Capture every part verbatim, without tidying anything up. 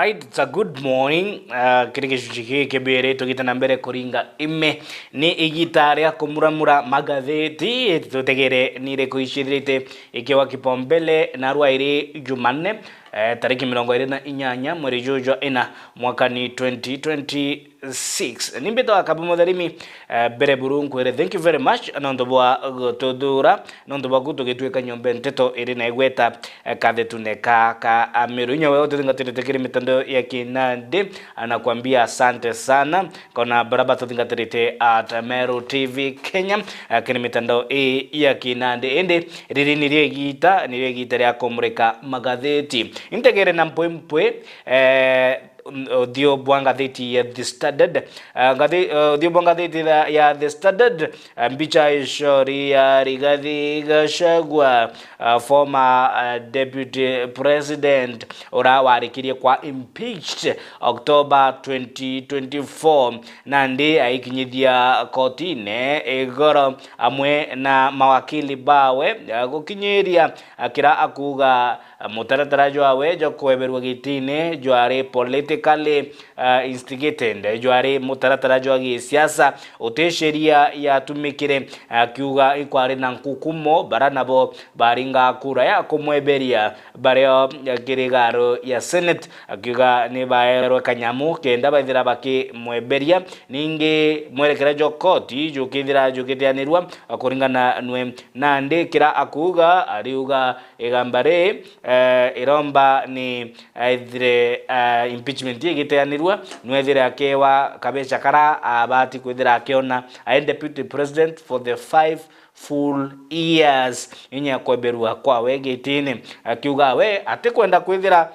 Right, it's a good morning. Uh, kiri gicunci giki kibiri tugite na mbere kuringa ime. Ni igita ria kumuramura magatheti, tutegere ni iriku icithirite ikiwa kipaumbele narua iri Jumanne, eh, tariki mirongo iri na inyanya mweri juju jwa ina mwaka ni twenty twenty-six. Ni mbitwa Kabi Mutharimi, eh, mbere buru nkwire thank you very much nontu bwa gututhura, nontu bwaku tugitwika nyombe nteto iri na igweta, eh, kathetune ka, ka Amiru. Inya wewe ututhingatirite kiri mitandao ya kinandi, anakwambia asante sana. Kona bara batuthingatirite at Meru T V Kenya, eh, kiri mitandao ii ya kinandi. Indi riri nirio igita, nirio igita ria kumurika magatheti. Integere na mpwimpwi, eh, uthiu bwa ngatheti ya The Standard. Eh, ngathi-, eh, uthiu bwa ngatheti ya, ya The Standard, eh, mbicha icori ya Rigathi Gachagua, eh, former, eh, deputy president, ura warikirie kwa impeached October twenty twenty-four, nandi aikinyithia kotine igoro amwe na mawakili bawe, eh, gukinyiria, eh, kira akuuga, eh, mutaratara jwawe jwa kweberua gitine jwari politically, eh, instigated, jwari mutaratara jwa gisiasa, uti sheria yatumikire, akiuga ikwari na nkukumo bara nabo baringa kura ya kumweberia bario kiri garo ya Senate, akiuga ni baerwe kanyamu kenda baithira bakimweberia. Ningi mwerekera jwa koti jukithira jukiteanirua kuringana nwe. Nandi kira akuuga, ariuga igamba ri, eh, iromba ni ethire, eh, impeachment igiteanirua, nwethire akewa kabeca kara abati kwithira akiona ae deputy president for the five full years inya ya kweberua kwawe gitine, akiuga we atikwenda kwithira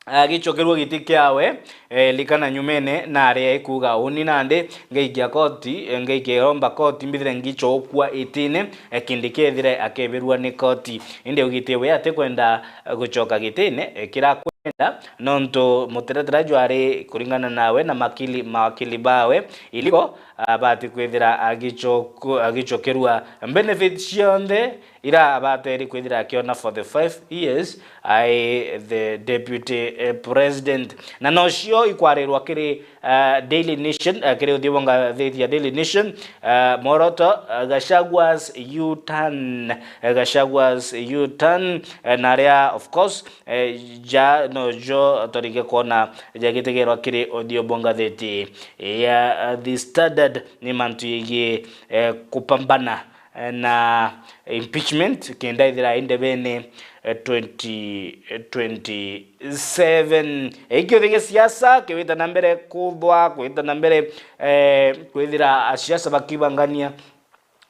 agicokerua giti kiawe. Eh, likana nyumene nari aikuga uni nandi ngaikia koti, eh, ngaikia iromba koti mbithire ngicokua itine, eh, kindi kethire akeberua ni koti. Indi augite we atikwenda, eh, gucoka gitine, eh, kira kwenda, nontu mutaratara jwari kuringana nawe na makili, mawakili bawe, illegal, abati kwithira agicoku-, agicokerua benefits cionthe ira abateri kwithira akiona for the five years ai the deputy, eh, president. Na nocio ikwarirwa kiri, eh, Daily Nation, eh, kiri uthiu bwa ngatheti ya Daily Nation, eh, mworoto, eh, Gachagua's U-turn, eh, Gachagua's U-turn, eh, na aria, of course, eh, ja nojo torige kwona jagitegerwa kiri uthiu bwa ngatheti ya, eh, The Standard ni mantu yegii, eh, kupambana, eh, na impeachment kenda ithira indebene, eh, twenty twenty-seven. Eh, ikiuthi gia siasa kiwita na mbere kuthwa, kwita na mbere, eh, kwithira asiasa bakibangania.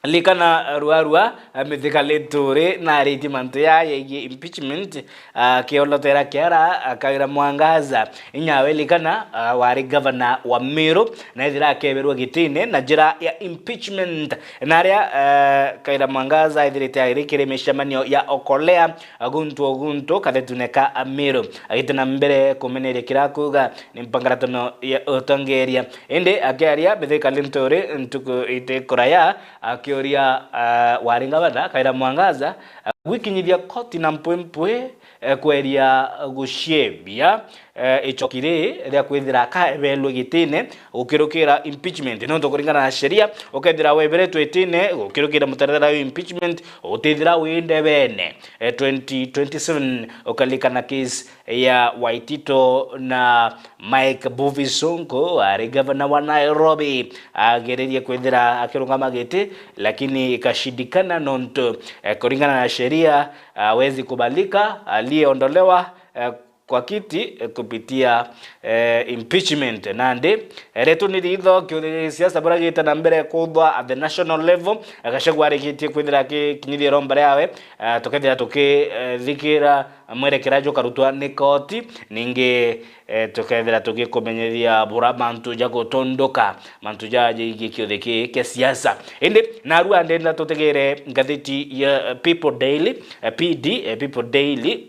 Likana ruarua, eh, Mithika Linturi naritie mantu ya yegii impeachment, akiolotera kiara, akawira Mwangaza. Inyawe likana, ah, wari gavana wa Meru, na ethira akeberwa gitine na njira ya impeachment. Na aria, eh, Kawira Mwangaza ethirite ari kiri micemanio ya Okolea, guntu o guntu kathetune ka Meru, agite na mbere kumeneria kira akuga ni mpangaratano ya utongeria. Indi akiaria Mithika Linturi ntuku iti kuraya, akiuria, ah, wari gavana Kawira Mwangaza, ah, gwikinyithia koti na mpwimpwi, eh, kweria guciebia, eh, icoki ri ria kwithira akaebelwe gitine gukirukira impeachment. Nontu kuringana na sheria, ukethira weberetwe itine gukirukira mutaratara wa impeachment, utithira wi ndebene, eh, twenty twenty-seven, ukalikana case ya Waitito na Mike Mbuvi Sonko, ari gavana wa Nairobi, ageririe kwithira akirungama giti, lakini ikashindikana nontu, eh, kuringana na sheria, hawezi kubalika aliyeondolewa, eh, kwa kiti, eh, kupitia, eh, impeachment. Nandi, eh, retu ni ritho kiuthi gia siasa buria gite na mbere kuthwa at the national level, eh, Gachagua arikitie kwithira akikinyithia iromba riawe, eh, tukethira tukithikira mwerekera jukarutwa ni koti, ningi, eh, tukethira tugikumenyithia bura mantu ja gutunduka, mantu ja jaigie kiuthi ki kia siasa. Indi narua ndenda tutegere ngatheti ya, eh, People Daily, eh, P D, eh, People Daily,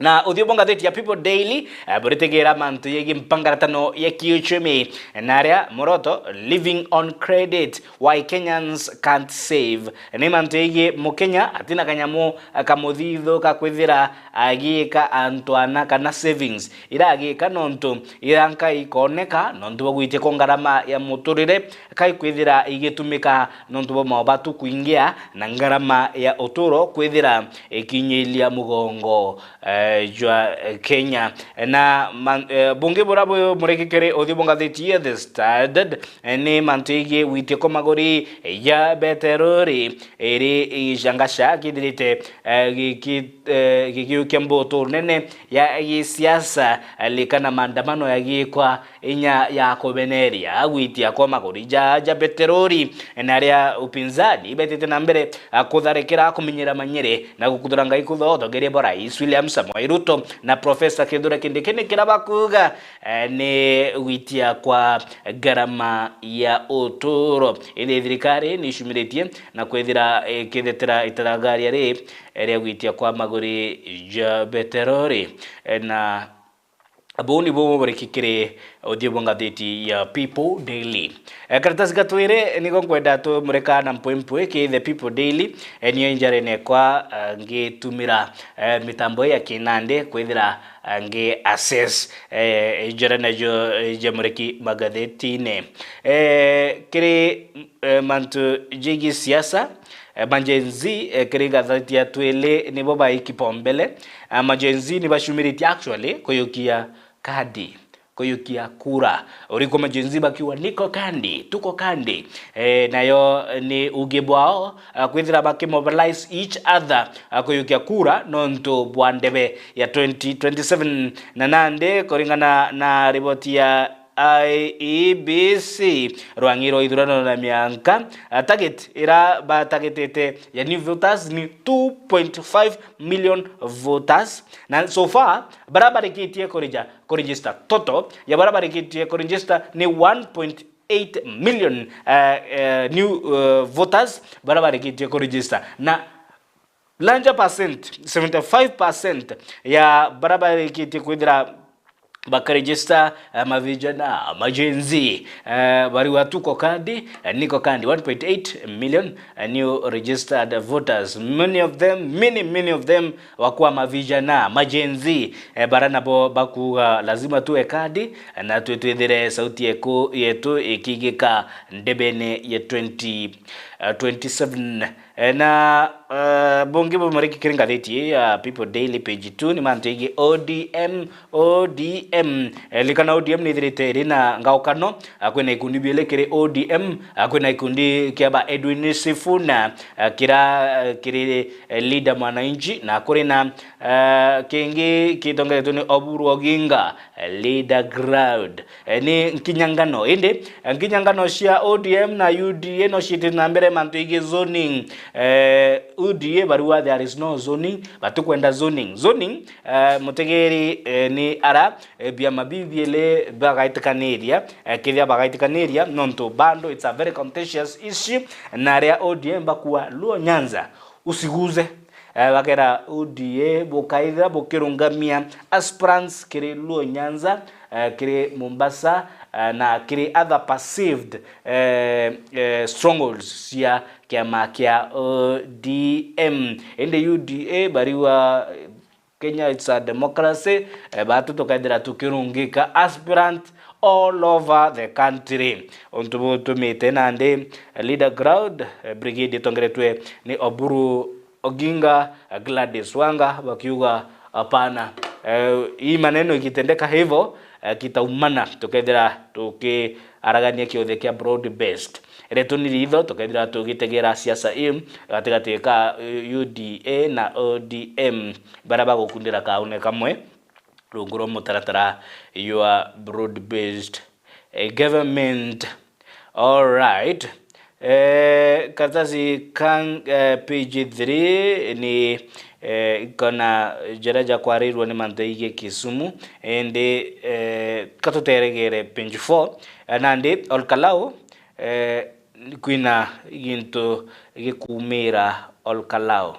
Na uthiu bwa ngatheti ya People Daily, eh, buritigira mantu yegii mpangaratano ya kiuchumi, na aria muroto, living on credit, why Kenyans can't save. Ni mantu yegii Mukenya atina kanyamu, eh, kamuthithu ka kwithira agiika antu ana kana savings ira agiika nontu iranka ikoneka nontu bwa gwitia kwa ngarama ya muturire, kai kwithira igitumika nontu bwa maubatu kwingia na ngarama ya uturo kwithira ikinyiria mugongo, eh, jwa, eh, Kenya. Na man-, eh, bungi bura bu muriki kiri uthiu bwa ngatheti ya The Standard, eh, ni mantu yegii gwitia kwa maguri ya beterori iri igicangaca kithirite, eh, giki-, eh, gikiukia mbutu nene ya gisiasa, eh, likana maandamano yagiikwa inya ya kubeneria gwitia kwa maguri ja, ja beterori, na aria upinzani betite na mbere, a, kutharikira kumenyera manyere na gukuthura ngai kuthotogeria bwa Rais William Samoei Ruto na Professor Kithure Kindiki, ni kira bakuuga, eh, ni gwitia kwa ngarama ya uturo. Indi thirikari ni icumiritie na kwithira ikithetera itaragaria ri, eh, ria gwitia kwa maguri ja beterori, eh, na Buu nibu buriki kiri uthiu bwa ngatheti ya People Daily. Eh, karatasi ga twiri nigo nkwenda tumurika na mpwi mpwi ki The People Daily. Eh, nio injarene kwa, eh, ngitumira, eh, mitambo ya kinandi kwithira, eh, ngi assess, eh, injarene jo, eh, ja muriki magathetine. Eh, kiri, eh, mantu jigi siasa, Eh, ma Gen Z, eh, kiri ngatheti ya twili nibo bai kipaumbele. Eh, ma Gen Z ni bacumiritie actually kuyukia kadi, kuyukia kura. Uriko ma Gen Z bakiuga, "Niko kandi, tuko kandi." Eh, nayo ni ugi bwao, eh, kwithira bakimobilize each other, eh, kuyukia kura nontu bwa ndebe ya twenty twenty-seven. Na nandi kuringana na riboti ya I E B C, rwang'i rwa ithurano na mianka, a, target ira batargetete ya new voters ni two point five million voters, na so far bara barikitie kurija-, kuregister, total ya bara barikitie kuregister ni one point eight million, eh, eh, new, eh, voters bara barikitie kuregister, na larger percent, seventy-five percent ya bara barikitie kwithira bakaregister, eh, mavijana, ma Gen Z, eh, bariuga tuko kandi, eh, niko kandi, one point eight million, eh, new registered voters. Many of them, many, many of them wakwa mavijana, ma Gen Z, eh, bara nabo bakuuga lazima tuwe kandi, eh, na twi-, twithire sauti yeku, yetu ikigika ndebene ya twenty, eh, twenty-seven. Eh, na, eh, bungi bumuriki kiri ngatheti ii ya People Daily page two ni mantu jegii O D M, O D M. Eh, likana O D M ni ithirite iri na ngaukano, ah, kwina ikundi biiri kiri O D M, ah, kwina ikundi kia ba Edwin Sifuna, ah, kira, eh, kiri, eh, Leader Mwananchi, na kuri na, eh, kingi kitongeretwe ni Oburu Oginga, eh, Leader Crowd. Eh, ni nkinyangano. Indi, eh, nkinyangano cia O D M na U D A no ciitite na mbere mantu jegii zoning. Eh, U D A bariuga there is no zoning, batikwenda zoning. Zoning, eh, mutegeri, eh, ni ara, eh, biama bibiiri bagaitikaniria, eh, kethira bagaitikaniria, nontu bado it's a very contentious issue, na aria O D M bakuuga Luo Nyanza usiguze. Eh, bakera U D A bukaithira bukirungamia aspirants kiri Luo Nyanza, eh, kiri Mombasa, eh, na kiri other perceived, eh, eh, strongholds cia kiama kia O D M. Indi U D A bariuga, eh, Kenya it's a democracy, eh, batu tukaithira tukirungika aspirant all over the country. Untu butumite nandi, eh, Leader Crowd, eh, Brigade itongeretwe ni Oburu Oginga, eh, Gladys Wanga bakiuga, "Hapana, eh, hii maneno ikitendeka hivyo, eh, kitaumana, tukethira tukiaragania kiuthe kia broad based." Retu ni ritho, tukethira tugitegera siasa ii gatigati ka, eh, U D A na O D M, baria bagukundira kaune kamwe rungu rwa mutaratara jwa broad based, eh, government. Alright. Eh, karatasi ka, eh, page three ni, eh, ikona jaria jakwarirwe ni mantu jegii Kisumu, indi, eh, katuteregere page four, eh, nandi Olkalau, eh, kwina gintu gikumira Olkalau.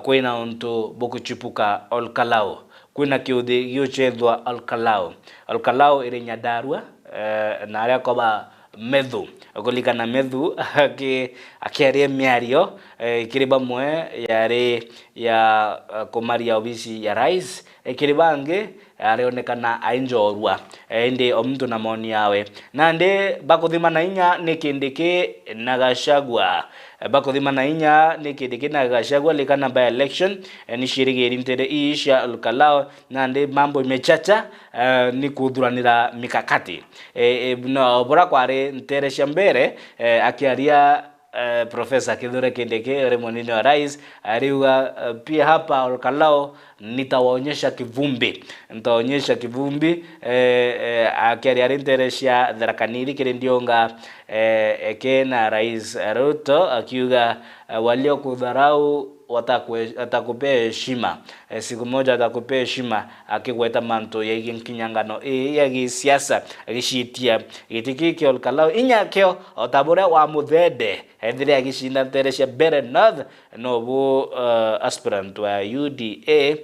Kwina untu bukuchipuka Olkalau. kwina kiuthi giuchethwa Olkalau. Olkalau iri Nyandarua, eh, na aria akoba Methu. Kulikana Methu aki-, akiaria miario, eh, kiri bamwe yari ya, eh, kumaria obisi ya rais, eh, kiri bangi arionekana ai njorua, eh, indi o muntu na maoni yawe. Nandi bakuthima na inya ni Kindiki na Gachagua. Eh, bakuthima na inya ni Kindiki na Gachagua, likana by election, eh, ni ciirigiri ntere ii cia Olkalau, nandi mambo imechacha, eh, ni kuthuranira mikakati. Eh, eh, no, bura kwari ntere cia mbere, eh, akiaria eh, Professor Kithure Kindiki uri munini wa rais, ariuga, eh, pia hapa Olkalau nitawaonyesha kivumbi. Nitawaonyesha kivumbi, eh, eh, akiaria ari ntere cia Tharaka Nithi kiri ndiunga, eh, eke na Rais Ruto, akiuga, eh, waliokudharau watakue-, watakupea heshima. Eh, siku moja watakupea heshima, akigweta mantu yaigie nkinyangano ii ya gisiasa, agiciitia giti kii kia Olkalau inya kio, o ta buria wa Muthende ethire agicinda ntere cia Mbeere North, nobu, eh, aspirant wa U D A, eh,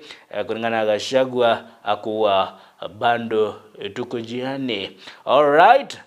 kuringana na Gachagua, akuwa bado tuko njiani. Alright.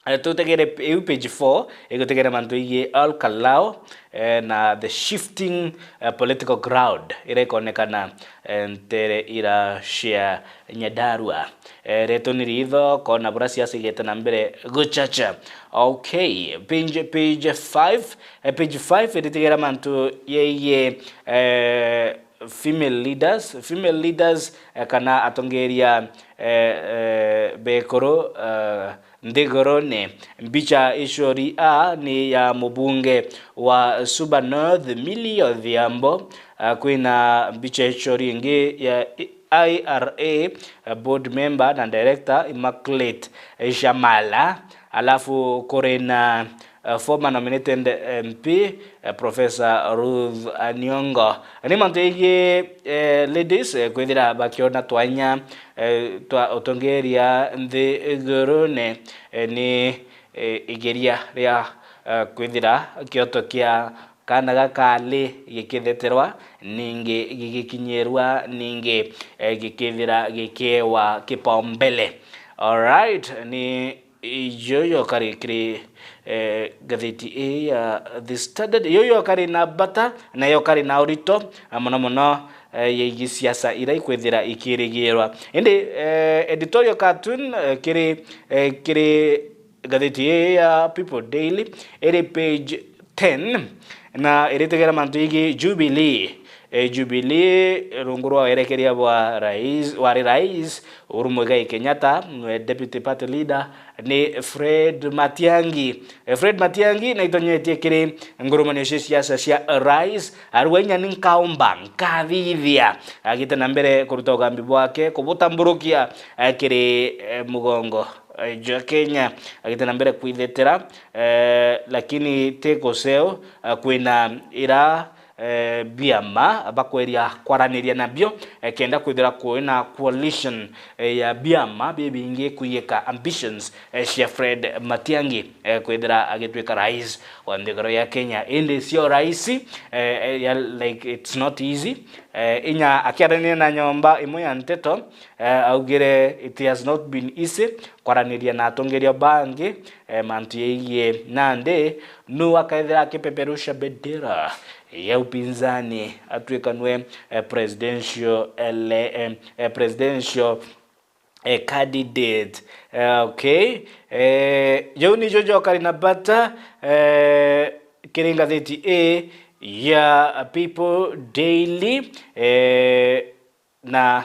Eh, tutegere p-, iu page four, igutegere mantu igie Olkalau, eh, na the shifting, eh, political ground iria ikonekana, eh, ntere ira cia Nyandarua. Eh, reto ni ritho, kona bura siasa igete na mbere guchacha. Okay, page, page five, eh, page five iritegera mantu yegie, eh, female leaders, female leaders, eh, kana atongeria, eh, eh, bekuru, eh, nthigurune. Mbicha icori a ni ya mubunge wa Suba North, Milly Odhiambo. Ah, kwina mbicha icori ingi ya I R A, eh, board member na director Immaculate Shamala. Alafu kuri na, eh, former nominated M P, eh, Professor Ruth Aniongo. Ni mantu yegie, eh, ladies, eh, kwithira bakiona twanya, eh, twa utongeria nthigurune, eh, ni, eh, igeria ria, eh, kwithira kioto kia kaana gakali gikitheterwa, ningi gigikinyirwa, ningi, eh, gikithira gikiewa kipaumbele. Alright, ni ijo yokari kiri, eh, ngathiti ii ya The Standard. Iyo yokari na bata, na yokari na urito, eh, mono mono, eh, yegie siasa ira ikwithira ikirigirwa. Indi, eh, editorial cartoon, eh, kiri, eh, kiri ngathiti ii ya People Daily, iri page ten, na iritegera mantu yegie Jubilee. Eh, Jubilee, rungu rwa werekeria bwa rais, wari rais Uhuru Muigai Kenyatta, nwe deputy party leader ni Fred Matiang'i. Eh, Fred Matiang'i naitonyetie kiri ngurumanio cia siasa cia rais, arua inya ni nkaumba, nkathithia, agite na mbere kuruta ugambi bwake, kubutamburukia, eh, kiri, eh, mugongo, eh, jwa Kenya, agite na mbere kwithetera, eh, lakini ti kuseo, eh, kwina ira, eh, biama bakweria kwaraniria nabio, eh, kenda kwithira kwina coalition, eh, ya biama bibingi kwiyika ambitions, eh, cia Fred Matiang'i, eh, kwithira agitwika rais wa nthiguru ya Kenya. Indi sio rahisi, eh, eh, ya, like, it's not easy. Eh, inya akiaraniria na nyomba imwe ya nteto, eh, augire, "It has not been easy kwaraniria na atongeria bangi, eh, mantu yegie nandi nu akaithira akipeperusha bendera ya upinzani atwika nwe, eh, presidential ele-, eh, eh, presidential, eh, candidate." Eh, okay. Eh, jau nijo jokari na bata, eh, kiri ngathiti ii ya People Daily, eh, na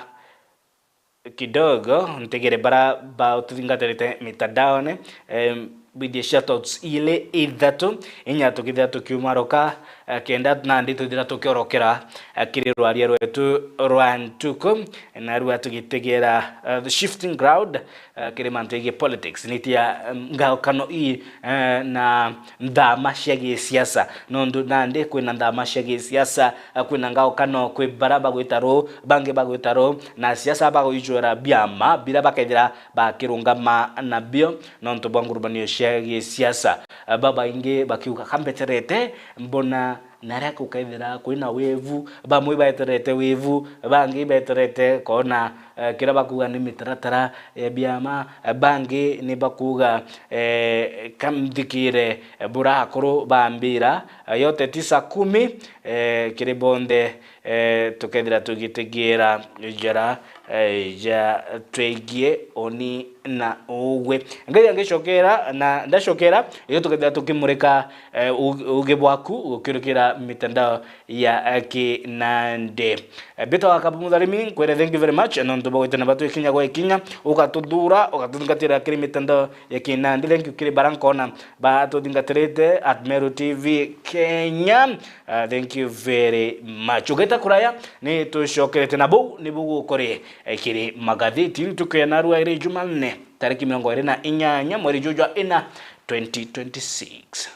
kidogo ntegere bara baututhingatirite mitandaone, em, bithie shoutouts ili ithatu, inya tukithira tukiumaruka, eh, kenda nandi twithira tukiorokera, eh, kiri rwaria rwetu rwa ntuku, narua tugitegera, eh, the shifting ground, eh, kiri mantu yegie politics, nitia, em, ngaukano ii, eh, na nthama cia gisiasa, nontu nandi kwina nthama cia gisiasa, eh, kwina ngaukano kwi bara bagwita ru, bangi bagwita ru, na siasa bagwijwira biama bira bakethira bakirungama nabio, nontu bwa ngurumanio cia gisiasa. Eh, babaingi bakiuga, "Kambeterete, mbona na aria gukethira kwina wivu, bamwe ibeterete wivu, bangi ibeterete koona, eh, kiria bakuuga ni mitaratara ya biama, eh, bangi ni bakuuga, eh, kamthikire, eh, bura akuru ba mbira, eh, yote tisa kumi, eh, kiri bonthe, eh, tukethira tugitigiira njara, eh, ja twegie uni na ugwe. Ngai angicokera na ndacokera, iyo tukethira tukimurika, eh, u-, ugi bwaku gukirukira mitandao ya, eh, kinandi. Eh, Bita wa Kabu Mutharimi, nkwire thank you very much, nontu bwa gwitana batwi ikinya gwa ikinya, ugatuthuura, ugatuthingatira kiri mitandao ya kinandi. Thank you kiri bara nkona batuthingatirite at Meru T V Kenya. Uh, thank you very much. Ugeta kuraya, ni tucokerete na buu nibu gukore, eh, kiri magatheti ntuku ya narua iri Jumanne, tariki mirongo iri na inyanya mweri juju jwa ina, twenty twenty-six.